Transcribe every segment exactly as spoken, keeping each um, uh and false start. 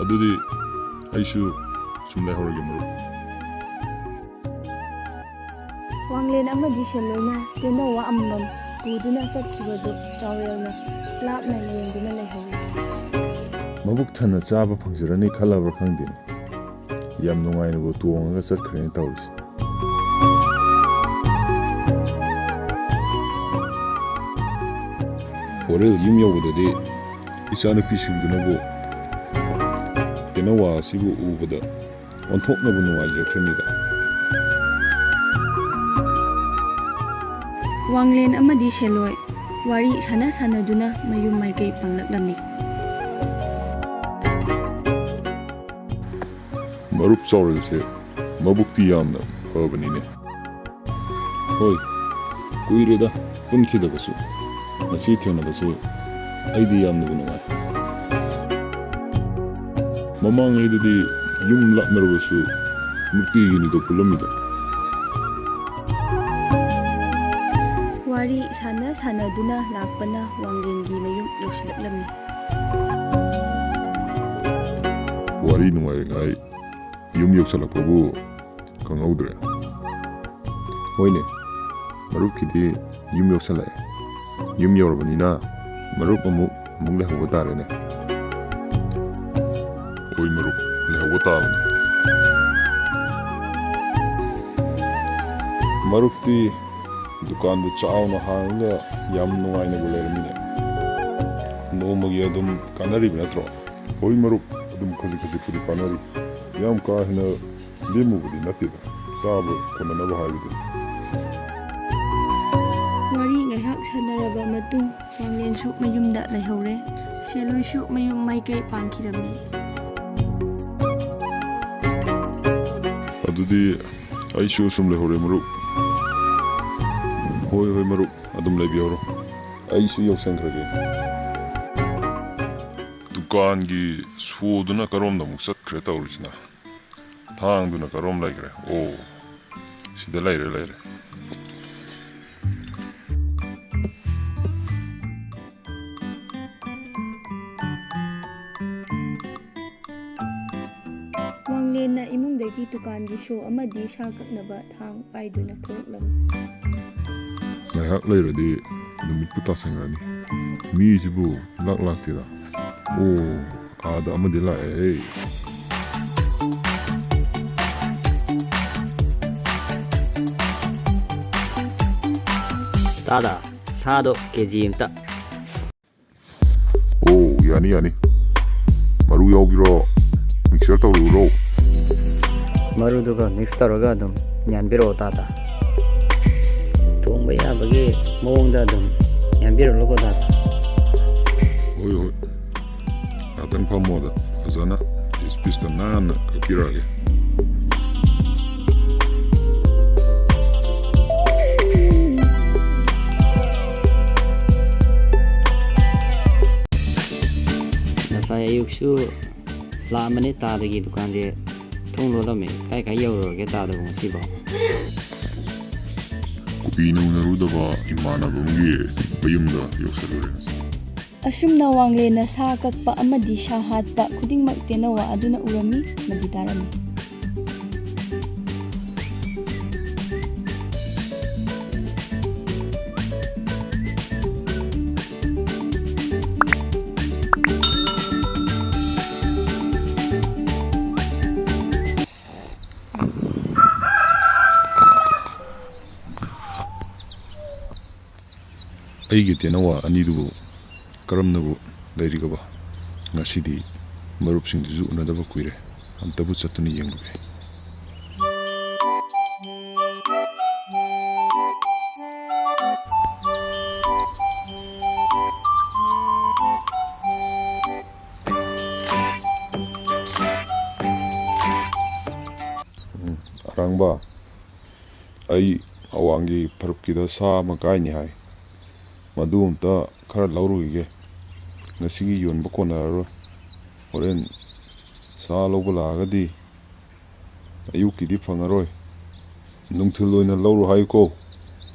ꯑꯗꯨꯗꯤ ꯑꯩꯁꯨ ꯁꯨꯝ ꯂꯩꯍꯧꯔꯒꯦ, ꯃꯔꯨꯞ꯫ ꯋꯥꯡꯂꯦꯟ ꯑꯃꯗꯤ ꯁꯦꯟꯂꯣꯏꯅ ꯇꯦꯅꯧꯋꯥ ꯑꯃꯃꯝ ꯄꯨꯗꯨꯅ ꯆꯠꯈꯤꯕꯗꯨ ꯆꯥꯎꯔꯦꯜꯅ ꯂꯥꯞꯅ ꯌꯦꯡꯗꯨꯅ ꯂꯩꯍꯧꯏ꯫ ꯃꯕꯨꯛ ꯊꯟꯅ ꯆꯥꯕ ꯐꯪꯖꯔꯅꯤ ꯈꯜꯂꯕ꯭ꯔꯥ ꯈꯪꯗꯦꯅꯦ꯫ ꯌꯥꯝ ꯅꯨꯡꯉꯥꯏꯅꯕꯨ ꯇꯣꯡꯉꯒ ꯆꯠꯈ꯭ꯔꯦꯅꯦ ꯇꯧꯔꯤꯁꯦ꯫ ꯍꯣꯔꯦꯟ ꯌꯨꯝ ꯌꯧꯕꯗꯗꯤ ꯏꯆꯥꯅꯨꯄꯤꯁꯤꯡꯗꯨꯅꯕꯨ ꯇꯦꯅꯧꯋꯥ ꯑꯁꯤꯕꯨ ꯎꯕꯗ ꯑꯣꯟꯊꯣꯛꯅꯕꯨ ꯅꯨꯡꯉꯥꯏꯖꯈ꯭ꯔꯅꯤꯗ꯫ ꯋꯥꯡꯂꯦꯟ ꯑꯃꯗꯤ ꯁꯦꯟꯂꯣꯏ ꯋꯥꯔꯤ ꯁꯥꯟꯅ ꯁꯥꯟꯅꯗꯨꯅ ꯃꯌꯨꯝ ꯃꯥꯏꯀꯩ ꯄꯥꯡꯂꯛꯂꯝꯃꯤ꯫ ꯃꯔꯨꯞ ꯆꯥꯎꯔꯦꯜꯁꯦ ꯃꯕꯨꯛꯇꯤ ꯌꯥꯝꯅ ꯐꯕꯅꯤꯅꯦ꯫ ꯍꯣꯏ, ꯀꯨꯏꯔꯦꯗ ꯄꯨꯟꯈꯤꯗꯕꯁꯨ꯫ ꯉꯁꯤ ꯊꯦꯡꯅꯕꯁꯦ ꯑꯩꯗꯤ ꯌꯥꯝꯅꯕꯨ ꯅꯨꯡꯉꯥꯏ꯫ ꯃꯃꯥꯡꯉꯩꯗꯗꯤ ꯌꯨꯝ ꯂꯥꯞꯅꯔꯕꯁꯨ ꯅꯨꯡꯇꯤꯒꯤꯅꯤꯗꯣ ꯄꯨꯜꯂꯝꯃꯤꯗꯣ꯫ ꯋꯥꯔꯤ ꯁꯥꯟꯅ ꯁꯥꯟꯅꯗꯨꯅ ꯂꯥꯛꯄꯅ ꯋꯥꯡꯂꯦꯟꯒꯤ ꯃꯌꯨꯝ ꯌꯧꯁꯤꯜꯂꯛꯂꯝꯃꯤ꯫ ꯋꯥꯔꯤ ꯅꯨꯡꯉꯥꯏꯔꯤꯉꯥꯏ ꯌꯨꯝ ꯌꯧꯁꯜꯂꯛꯄꯕꯨ ꯈꯪꯍꯧꯗ꯭ꯔꯦ꯫ ꯍꯣꯏꯅꯦ, ꯃꯔꯨꯞꯀꯤꯗꯤ ꯌꯨꯝ ꯌꯧꯁꯜꯂꯛꯑꯦ꯫ ꯌꯨꯝ ꯌꯧꯔꯕꯅꯤꯅ ꯃꯔꯨꯞ ꯑꯃꯨꯛ, ꯑꯃꯨꯛ ꯂꯩꯍꯧꯕ ꯇꯥꯔꯦꯅꯦ꯫ ꯍꯣꯏ ꯃꯔꯨꯞ, ꯂꯩꯍꯧꯕ ꯇꯥꯕꯅꯤ꯫ ꯃꯔꯨꯞꯇꯤ ꯗꯨꯀꯥꯟꯗꯨ ꯆꯥꯎꯅ ꯍꯥꯡꯉꯒ ꯌꯥꯝ ꯅꯨꯡꯉꯥꯏꯅꯕꯨ ꯂꯩꯔꯝꯃꯤꯅꯦ꯫ ꯅꯣꯡꯃꯒꯤ ꯑꯗꯨꯝ ꯀꯥꯟꯅꯔꯤꯕ ꯅꯠꯇ꯭ꯔꯣ? ꯍꯣꯏ ꯃꯔꯨꯞ, ꯑꯗꯨꯝ ꯈꯖꯤꯛ ꯈꯖꯤꯛꯄꯨꯗꯤ ꯀꯥꯟꯅꯔꯤ꯫ ꯌꯥꯝ ꯀꯥ ꯍꯦꯟꯅ ꯂꯦꯝꯃꯨꯕꯗꯤ ꯅꯠꯇꯦꯗ, ꯆꯥꯕ ꯀꯣꯟꯅꯅꯕ ꯍꯥꯏꯕꯗꯨꯅꯤ꯫ ꯋꯥꯔꯤ ꯉꯥꯏꯍꯥꯛ ꯁꯥꯟꯅꯔꯕ ꯃꯇꯨꯡ ꯋꯥꯡꯂꯦꯟꯁꯨ ꯃꯌꯨꯝꯗ ꯂꯩꯍꯧꯔꯦ꯫ ꯁꯦꯟꯂꯣꯏꯁꯨ ꯃꯌꯨꯝ ꯃꯥꯏꯀꯩ ꯄꯥꯡꯈꯤꯔꯝꯃꯤ꯫ ꯑꯗꯨꯗꯤ ꯑꯩꯁꯨ ꯁꯨꯝ ꯂꯩꯍꯧꯔꯦ ꯃꯔꯨꯞ꯫ ꯍꯣꯏ ꯍꯣꯏ ꯃꯔꯨꯞ, ꯑꯗꯨꯝ ꯂꯩꯕꯤꯍꯧꯔꯣ꯫ ꯑꯩꯁꯨ ꯌꯧꯁꯟꯈ꯭ꯔꯒꯦ꯫ ꯗꯨꯀꯥꯟꯒꯤ ꯁꯣꯗꯨꯅ ꯀꯔꯣꯝꯗ ꯑꯃꯨꯛ ꯆꯠꯈ꯭ꯔꯦ ꯇꯧꯔꯤꯁꯤꯅ? ꯊꯥꯡꯗꯨꯅ ꯀꯔꯣꯝ ꯂꯩꯈ꯭ꯔꯦ? ꯑꯣ, ꯁꯤꯗ ꯂꯩꯔꯦ, ꯂꯩꯔꯦ꯫ ꯏꯃꯨꯡꯗꯒꯤ ꯗꯨꯀꯥꯟꯒꯤ ꯁꯣ ꯑꯃꯗꯤ ꯁꯥ ꯀꯛꯅꯕ ꯊꯥꯡ ꯄꯥꯏꯗꯨꯅ ꯊꯣꯛꯂꯛꯂꯝꯃꯤ꯫ ꯉꯥꯏꯍꯥꯛ ꯂꯩꯔꯗꯤ ꯅꯨꯃꯤꯠꯄꯨ ꯇꯥꯁꯟꯈ꯭ꯔꯅꯤ꯫ ꯃꯤꯁꯤꯕꯨ ꯂꯥꯛ ꯂꯥꯛꯇꯦꯗ꯫ ꯑꯣ, ꯑꯥꯗ ꯑꯃꯗꯤ ꯂꯥꯛꯑꯦ꯫ ꯇꯥꯗ, ꯁꯥꯗꯣ ꯀꯦ ꯖꯤ ꯑꯝꯇ꯫ ꯑꯣ, ꯌꯥꯅꯤ, ꯌꯥꯅꯤ꯫ ꯃꯔꯨ ꯌꯥꯎꯕꯤꯔꯣ? ꯃꯤꯛꯁꯆꯔ ꯇꯧꯔꯨꯔꯣ? ꯃꯔꯨꯗꯨꯒ ꯃꯤꯛꯁ ꯇꯧꯔꯒ ꯑꯗꯨꯝ ꯌꯥꯟꯕꯤꯔꯛꯑꯣ, ꯇꯥꯗ꯫ ꯊꯣꯡꯕ ꯌꯥꯕꯒꯤ ꯃꯑꯣꯡꯗ ꯑꯗꯨꯝ ꯌꯥꯟꯕꯤꯔꯛꯂꯣꯀꯣ, ꯇꯥꯗ꯫ ꯍꯣꯏ, ꯍꯣꯏ꯫ ꯉꯥꯛꯇꯪ ꯐꯝꯃꯣꯗ, ꯐꯖꯅ ꯄꯤꯁ ꯄꯤꯁꯇ ꯅꯥꯟꯅ ꯀꯛꯄꯤꯔꯛꯑꯒꯦ꯫ ꯉꯁꯥꯏ ꯑꯌꯨꯛꯁꯨ ꯂꯥꯛꯑꯝꯕꯅꯦ ꯇꯥꯗꯒꯤ ꯗꯨꯀꯥꯟꯁꯦ ꯊꯣꯡ ꯂꯣꯜꯂꯝꯃꯦ꯫ ꯀꯥꯏ ꯀꯥꯏ ꯌꯧꯔꯨꯔꯒꯦ ꯇꯥꯗꯕꯨ ꯉꯁꯤꯕꯣ? ꯀꯨꯏꯅ ꯎꯅꯔꯨꯗꯕ ꯏꯃꯥꯟꯅꯕ ꯑꯃꯒꯤ ꯃꯌꯨꯝꯗ ꯌꯧꯁꯜꯂꯨꯔꯦ ꯉꯁꯤ꯫ ꯑꯁꯨꯝꯅ ꯋꯥꯡꯂꯦꯟꯅ ꯁꯥ ꯀꯛꯄ ꯑꯃꯗꯤ ꯁꯥ ꯍꯥꯠꯄ ꯈꯨꯗꯤꯡꯃꯛ ꯇꯦꯅꯋꯥ ꯑꯗꯨꯅ ꯎꯔꯝꯃꯤ ꯑꯃꯗꯤ ꯇꯥꯔꯝꯃꯤ꯫ ꯑꯩꯒꯤ ꯇꯦꯅꯋꯥ ꯑꯅꯤꯗꯨꯕꯨ ꯀꯔꯝꯅꯕꯨ ꯂꯩꯔꯤꯒꯕ? ꯉꯁꯤꯗꯤ ꯃꯔꯨꯞꯁꯤꯡꯗꯨꯁꯨ ꯎꯅꯗꯕ ꯀꯨꯏꯔꯦ, ꯑꯝꯇꯕꯨ ꯆꯠꯇꯨꯅ ꯌꯦꯡꯂꯨꯒꯦ꯫ ꯎꯝ, ꯑꯔꯥꯡꯕ, ꯑꯩ ꯑꯋꯥꯡꯒꯤ ꯐꯔꯨꯞꯀꯤꯗ ꯁꯥ ꯑꯃ ꯀꯥꯏꯅꯤ ꯍꯥꯏ꯫ ꯃꯗꯨ ꯑꯝꯇ ꯈꯔ ꯂꯧꯔꯨꯈꯤꯒꯦ꯫ ꯉꯁꯤꯒꯤ ꯌꯣꯟꯕ ꯀꯣꯟꯅꯔꯔꯣꯏ꯫ ꯍꯣꯔꯦꯟ ꯁꯥ ꯂꯧꯕ ꯂꯥꯛꯑꯒꯗꯤ ꯑꯌꯨꯛꯀꯤꯗꯤ ꯐꯪꯉꯔꯣꯏ꯫ ꯅꯨꯡꯊꯤꯜ ꯑꯣꯏꯅ ꯂꯧꯔꯣ ꯍꯥꯏꯌꯨꯀꯣ꯫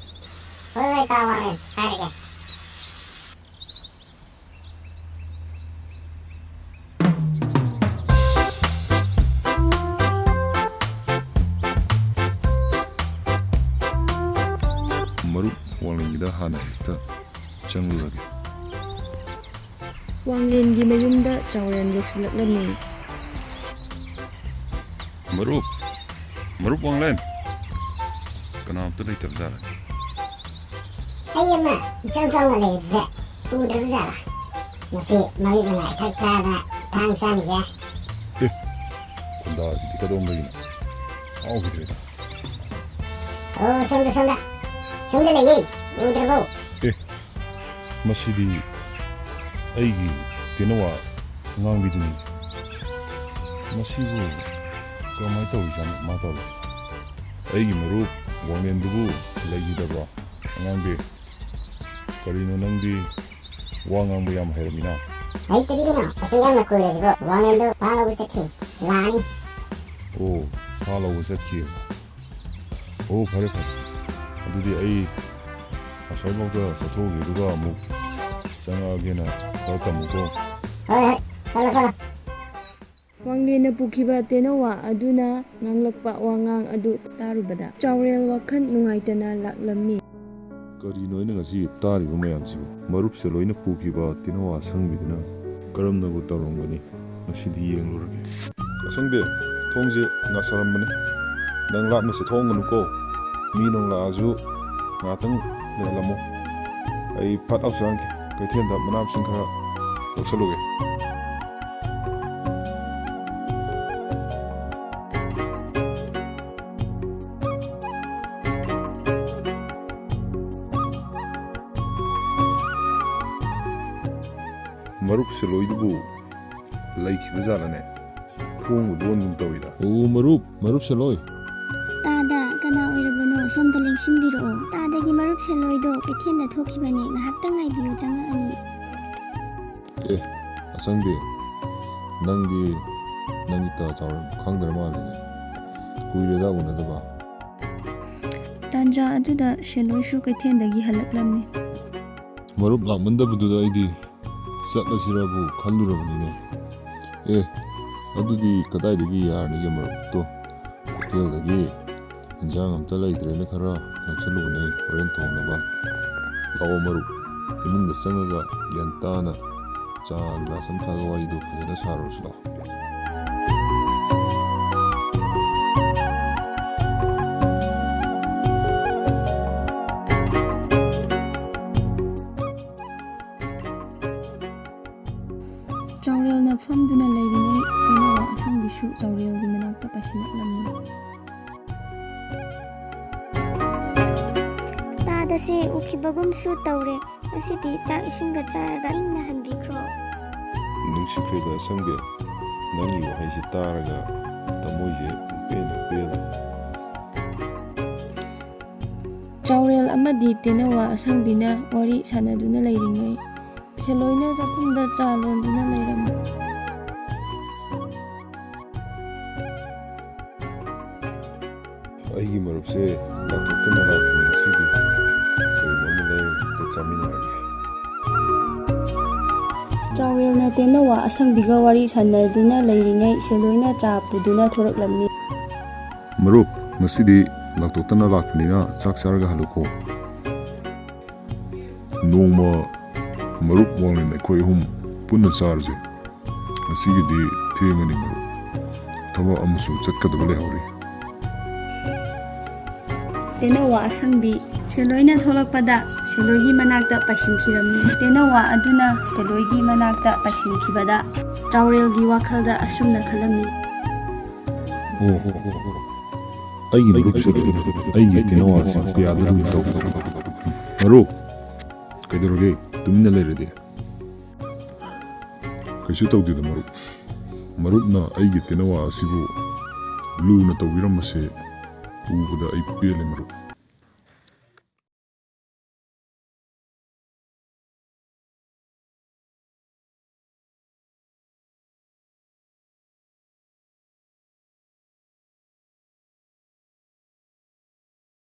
ꯍꯣꯏ, ꯍꯣꯏ, ꯏꯇꯥꯎ, ꯍꯣꯏ, ꯍꯥꯏꯔꯒꯦ꯫ ꯋꯥꯡꯂꯦꯟꯒꯤꯗ ꯍꯥꯟꯅ ꯍꯦꯛꯇ ꯆꯪꯂꯨꯔꯒꯦ꯫ ꯋꯥꯡꯂꯦꯟꯒꯤ ꯃꯌꯨꯝꯗ ꯆꯥꯎꯔꯦꯜ ꯌꯧꯁꯤꯜꯂꯛꯂꯝꯃꯤ꯫ ꯃꯔꯨꯞ, ꯃꯔꯨꯞ ꯋꯥꯡꯂꯦꯟ, ꯀꯅꯥꯝꯇ ꯂꯩꯇꯕ ꯖꯥꯠꯂꯅꯦ? ꯑꯩ ꯑꯃ ꯏꯆꯝ ꯆꯝꯅ ꯂꯩꯕꯁꯦ ꯎꯗ꯭ꯔꯕ ꯖꯥꯠꯂꯥ? ꯃꯁꯤ ꯃꯃꯤꯠ ꯃꯅꯥ ꯏꯊꯛ ꯊꯥꯗꯅ ꯊꯥꯡ ꯆꯥꯃꯤꯁꯦ꯫ ꯑꯦ, ꯈꯨꯟꯗꯥꯁꯤꯗꯤ ꯀꯗꯣꯝꯗꯒꯤꯅꯣ? ꯉꯥꯎꯈꯤꯗ꯭ꯔꯦꯗ꯫ ꯑꯣ, ꯁꯣꯝꯗ, ꯁꯣꯝꯗ꯫ ꯁꯣꯝꯗ ꯂꯩꯌꯦ꯫ ꯎꯗ꯭ꯔꯕꯣ? ꯑꯦ, ꯃꯁꯤꯗꯤ ꯑꯩꯒꯤ ꯇꯦꯅꯋꯥ ꯑꯉꯥꯡꯕꯤꯗꯨꯅꯤ꯫ ꯃꯁꯤꯕꯨ ꯀꯔꯝꯍꯥꯏꯅ ꯇꯧꯔꯤꯖꯥꯠꯅꯣ ꯃꯥ ꯇꯧꯔꯤꯁꯦ? ꯑꯩꯒꯤ ꯃꯔꯨꯞ ꯋꯥꯡꯂꯦꯟꯗꯨꯕꯨ ꯂꯩꯈꯤꯗꯕ꯭ꯔꯣ? ꯑꯉꯥꯡꯕꯤ, ꯀꯔꯤꯅꯣ ꯅꯪꯗꯤ ꯋꯥ ꯉꯥꯡꯕ ꯌꯥꯝ ꯍꯩꯔꯝꯃꯤꯅ? ꯍꯩꯇꯗꯤ ꯀꯩꯅꯣ, ꯑꯁꯨꯛ ꯌꯥꯝꯅ ꯀꯨꯏꯔꯁꯤꯕꯨ꯫ ꯋꯥꯡꯂꯦꯟꯗꯣ ꯁꯥ ꯂꯧꯕ ꯆꯠꯈꯤ, ꯂꯥꯛꯑꯅꯤ꯫ ꯑꯣ, ꯁꯥ ꯂꯧꯕ ꯆꯠꯈꯤ꯫ ꯑꯣ, ꯐꯔꯦ ꯐꯔꯦ, ꯑꯗꯨꯗꯤ ꯑꯩ ꯑꯁ꯭ꯋꯥꯏꯐꯥꯎꯗ ꯆꯠꯊꯣꯛꯎꯒꯦ, ꯑꯗꯨꯒ ꯑꯃꯨꯛ ꯆꯪꯉꯛꯑꯒꯦꯅ ꯈꯔ ꯇꯝꯃꯨꯀꯣ꯫ ꯍꯣꯏ ꯍꯣꯏ, ꯆꯠꯂꯣ ꯆꯠꯂꯣ꯫ ꯋꯥꯡꯂꯦꯟꯅ ꯄꯨꯈꯤꯕ ꯇꯦꯅꯋꯥ ꯑꯗꯨꯅ ꯉꯥꯡꯂꯛꯄ ꯋꯥꯉꯥꯡ ꯑꯗꯨ ꯇꯥꯔꯨꯕꯗ ꯆꯥꯎꯔꯦꯜ ꯋꯥꯈꯜ ꯅꯨꯡꯉꯥꯏꯇꯅ ꯂꯥꯛꯂꯝꯃꯤ꯫ ꯀꯔꯤꯅꯣ ꯑꯩꯅ ꯉꯁꯤ ꯇꯥꯔꯤꯕ ꯃꯌꯥꯝꯁꯤꯕꯨ? ꯃꯔꯨꯞꯁꯦ ꯂꯣꯏꯅ ꯄꯨꯈꯤꯕ ꯇꯦꯅꯋꯥ ꯑꯁꯪꯕꯤꯗꯨꯅ ꯀꯔꯝꯅꯕꯨ ꯇꯧꯔꯝꯒꯅꯤ? ꯉꯁꯤꯗꯤ ꯌꯦꯡꯂꯨꯔꯒꯦ꯫ ꯑꯁꯪꯕꯤ, ꯊꯣꯡꯁꯦ ꯉꯥꯁꯜꯂꯝꯕꯅꯤ꯫ ꯅꯪ ꯂꯥꯞꯅ ꯆꯠꯊꯣꯛꯑꯝꯒꯅꯨꯀꯣ꯫ ꯃꯤ ꯅꯨꯡ ꯂꯥꯛꯑꯁꯨ ꯉꯥꯏꯍꯥꯛꯇꯪ ꯂꯩꯍꯜꯂꯝꯃꯣ꯫ ꯑꯩ ꯐꯠ ꯂꯥꯎ ꯆꯪꯉꯛꯀꯦ꯫ ꯀꯩꯊꯦꯜꯗ ꯃꯅꯥ ꯃꯁꯤꯡ ꯈꯔ ꯂꯧꯁꯜꯂꯨꯒꯦ꯫ ꯃꯔꯨꯞ ꯁꯤꯂꯣꯏꯗꯨꯕꯨ ꯂꯩꯈꯤꯕ ꯖꯥꯠꯂꯅꯦ? ꯊꯣꯡꯕꯨ ꯂꯣꯟꯒꯨꯝ ꯇꯧꯏꯗ꯫ ꯑꯣ, ꯃꯔꯨꯞ, ꯃꯔꯨꯞ ꯁꯤꯂꯣꯏ꯫ ꯇꯥꯗ, ꯀꯅꯥ ꯑꯣꯏꯔꯕꯅꯣ? ꯁꯣꯝꯗ ꯂꯦꯡꯁꯤꯟꯕꯤꯔꯛꯑꯣ꯫ ꯇꯥꯗꯒꯤ ꯃꯔꯨꯞ ꯁꯤꯂꯣꯏꯗꯣ ꯀꯩꯊꯦꯜꯗ ꯊꯣꯛꯈꯤꯕꯅꯦ, ꯉꯥꯏꯍꯥꯛꯇꯪ ꯉꯥꯏꯕꯤꯌꯨ, ꯆꯪꯉꯛꯑꯅꯤ꯫ ꯑꯦ, ꯑꯁꯪꯕꯤ, ꯅꯪꯗꯤ ꯅꯃꯤꯠꯇ ꯆꯥꯎꯔꯦꯜ ꯈꯪꯗ꯭ꯔ ꯃꯥꯜꯂꯦꯅꯦ꯫ ꯀꯨꯏꯔꯦꯗ ꯎꯅꯗꯕ꯫ ꯇꯥꯟꯖꯥ ꯑꯗꯨꯗ ꯁꯦꯂꯣꯏꯁꯨ ꯀꯩꯊꯦꯜꯗꯒꯤ ꯍꯜꯂꯛꯂꯝꯃꯤ꯫ ꯃꯔꯨꯞ ꯂꯥꯛꯃꯟꯗꯕꯗꯨꯗ ꯑꯩꯗꯤ ꯆꯠꯂꯁꯤꯔꯕꯨ ꯈꯜꯂꯨꯔꯕꯅꯤꯅꯦ꯫ ꯑꯦ, ꯑꯗꯨꯗꯤ ꯀꯗꯥꯏꯗꯒꯤ ꯌꯥꯔꯅꯤꯒꯦ ꯃꯔꯨꯞꯇꯣ? ꯀꯩꯊꯦꯜꯗꯒꯤ ꯏꯟꯖꯥꯡ ꯑꯝꯇ ꯂꯩꯇ꯭ꯔꯦꯅ ꯈꯔ ꯂꯧꯁꯜꯂꯨꯕꯅꯦ ꯍꯣꯔꯦꯟ ꯊꯣꯡꯅꯕ꯫ ꯂꯥꯛꯑꯣ ꯃꯔꯨꯞ, ꯏꯃꯨꯡꯗ ꯆꯪꯉꯒ ꯒ꯭ꯌꯥꯟ ꯇꯥꯅ ꯆꯥ ꯒ꯭ꯂꯥꯁ ꯑꯃ ꯊꯛꯑꯒ ꯋꯥꯔꯤꯗꯨ ꯐꯖꯅ ꯁꯥꯔꯨꯔꯁꯤ ꯂꯥꯛꯑꯣ꯫ ꯆꯥꯎꯔꯦꯜꯅ ꯐꯝꯗꯨꯅ ꯂꯩꯔꯤꯉꯩ ꯇꯦꯅꯋꯥ ꯑꯁꯪꯕꯤꯁꯨ ꯆꯥꯎꯔꯦꯜꯒꯤ ꯃꯅꯥꯛꯇ ꯄꯥꯏꯁꯤꯜꯂꯛꯂꯝꯃꯤ꯫ ꯇꯥꯗꯁꯦ ꯎꯈꯤꯕꯒꯨꯝꯁꯨ ꯇꯧꯔꯦ꯫ ꯉꯁꯤꯗꯤ ꯆꯥꯛ ꯏꯁꯤꯡꯒ ꯆꯥꯔꯒ ꯏꯪꯅ ꯍꯟꯕꯤꯈ꯭ꯔꯣ꯫ ꯅꯨꯡꯁꯤꯈ꯭ꯔꯦꯗ ꯑꯁꯪꯕꯤ, ꯅꯪꯒꯤ ꯋꯥꯍꯩꯁꯤ ꯇꯥꯔꯒ ꯊꯃꯣꯏꯁꯦ ꯄꯦꯟꯅ ꯄꯦꯜꯂꯦ꯫ ꯆꯥꯎꯔꯦꯜ ꯑꯃꯗꯤ ꯇꯦꯅꯋꯥ ꯑꯁꯪꯕꯤꯅ ꯋꯥꯔꯤ ꯁꯥꯟꯅꯗꯨꯅ ꯂꯩꯔꯤꯉꯩ ꯁꯦꯂꯣꯏꯅ ꯆꯥꯛꯈꯨꯝꯗ ꯆꯥ ꯂꯣꯟꯗꯨꯅ ꯂꯩꯔꯝꯃꯤ꯫ ꯑꯩꯒꯤ ꯃꯔꯨꯞꯁꯦ ꯂꯥꯛꯊꯣꯛꯇꯅ ꯂꯥꯛꯄꯅꯤ ꯉꯁꯤꯗꯤ꯫ ꯀꯔꯤꯅꯣꯝꯃ ꯂꯩꯔꯒ ꯍꯦꯛꯇ ꯆꯥꯃꯤꯟꯅꯔꯒꯦ꯫ ꯆꯥꯎꯔꯦꯜꯅ ꯇꯦꯅꯋꯥ ꯑꯁꯪꯕꯤꯒ ꯋꯥꯔꯤ ꯁꯥꯟꯅꯗꯨꯅ ꯂꯩꯔꯤꯉꯩ ꯁꯦꯂꯣꯏꯅ ꯆꯥ ꯄꯨꯗꯨꯅ ꯊꯣꯔꯛꯂꯝꯃꯤ꯫ ꯃꯔꯨꯞ, ꯉꯁꯤꯗꯤ ꯂꯥꯛꯊꯣꯛꯇꯅ ꯂꯥꯛꯄꯅꯤꯅ ꯆꯥꯛ ꯆꯥꯔꯒ ꯍꯜꯂꯨꯀꯣ꯫ ꯅꯣꯡꯃ ꯃꯔꯨꯞ ꯋꯥꯡꯂꯦꯟ ꯑꯩꯈꯣꯏ ꯑꯍꯨꯝ ꯄꯨꯟꯅ ꯆꯥꯔꯁꯦ꯫ ꯉꯁꯤꯒꯤꯗꯤ ꯊꯦꯡꯉꯅꯤ ꯃꯔꯨꯞ, ꯊꯕꯛ ꯑꯃꯁꯨ ꯆꯠꯀꯗꯕ ꯂꯩꯍꯧꯔꯤ꯫ ꯇꯦꯅꯧꯋꯥ ꯑꯁꯪꯕꯤ ꯁꯦꯂꯣꯏꯅ ꯊꯣꯛꯂꯛꯄꯗ ꯁꯦꯂꯣꯏꯒꯤ ꯃꯅꯥꯛꯇ ꯄꯥꯏꯁꯤꯟꯈꯤꯔꯝꯃꯤ꯫ ꯇꯦꯅꯧꯋꯥ ꯑꯗꯨꯅ ꯁꯦꯂꯣꯏꯒꯤ ꯃꯅꯥꯛꯇ ꯄꯥꯏꯁꯤꯟꯈꯤꯕꯗ ꯆꯥꯎꯔꯦꯜꯒꯤ ꯋꯥꯈꯜꯗ ꯑꯁꯨꯝꯅ ꯈꯜꯂꯝꯃꯤ꯫ ꯑꯣ, ꯑꯣ, ꯑꯣ, ꯑꯣ꯫ ꯑꯩꯒꯤ ꯃꯔꯨꯞꯁꯦ ꯑꯩꯒꯤ ꯇꯦꯅꯧꯋꯥꯁꯦ ꯀꯌꯥꯗ ꯂꯨꯅ ꯇꯧꯕꯤꯗ꯭ꯔꯕ? ꯃꯔꯨꯞ, ꯀꯩꯗꯧꯔꯒꯦ? ꯇꯨꯃꯤꯟꯅ ꯂꯩꯔꯗꯤ? ꯀꯩꯁꯨ ꯇꯧꯗꯦꯗ ꯃꯔꯨꯞ꯫ ꯃꯔꯨꯞꯅ ꯑꯩꯒꯤ ꯇꯦꯅꯋꯥ ꯑꯁꯤꯕꯨ ꯂꯨꯅ ꯇꯧꯕꯤꯔꯝꯕꯁꯦ ꯎꯕꯗ ꯑꯩ ꯄꯦꯜꯂꯦ ꯃꯔꯨꯞ꯫